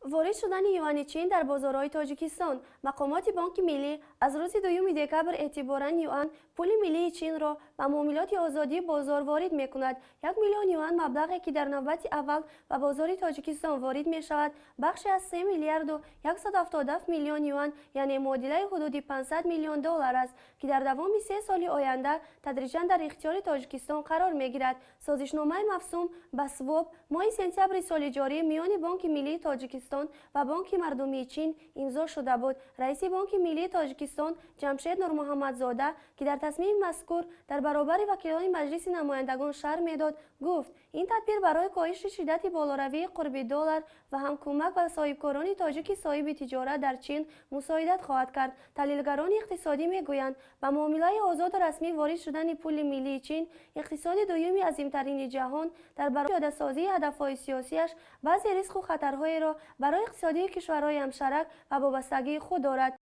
Ворид шудани юани Чин дар бозорҳои Тоҷикистон. Мақомоти Бонки Миллӣ аз рӯзи 2 декабр эътиборан юан, пули миллии Чинро, ба муомилоти озодии бозор ворид мекунад. 1 миллион юан, маблағе ки дар навбати аввал ба бозори Тоҷикистон ворид мешавад, бахше аз 3 миллиарду 177 миллион юан, яъне муодилаи ҳудуди 500 миллион доллар аст, ки дар давоми 3 соли оянда тадриҷан дар ихтиёри Тоҷикистон қарор мегирад. Созишномаи мавсум ба своп моҳи сентябри соли ҷорӣ миёни Бонки Миллии Тоҷикистон ва Бонки Мардумии Чин имзо шуда буд. Раиси Бонки Миллии Тоҷикистон Ҷамшед Нурмуҳаммадзода, ки дар тасмими мазкур дар баробари вакилони Маҷлиси намояндагон шарҳ медод, гуфт, ин тадбир барои коҳиши шиддати болоравии қурби доллар ва ҳам кӯмак ба соҳибкорони тоҷики соҳиби тиҷорат дар Чин мусоидат хоҳад кард. Таҳлилгарони иқтисодӣ мегӯянд, ба муомилаи озоду расмӣ ворид шудани пули миллии Чин, иқтисоди дуюми азимтарини ҷаҳон, дар баробари пиёдасозии ҳадафҳои сиёсиаш баъзе риску хатарҳоеро барои иқтисодии кишварҳои ҳамшарак ва вобастагии худ дорад.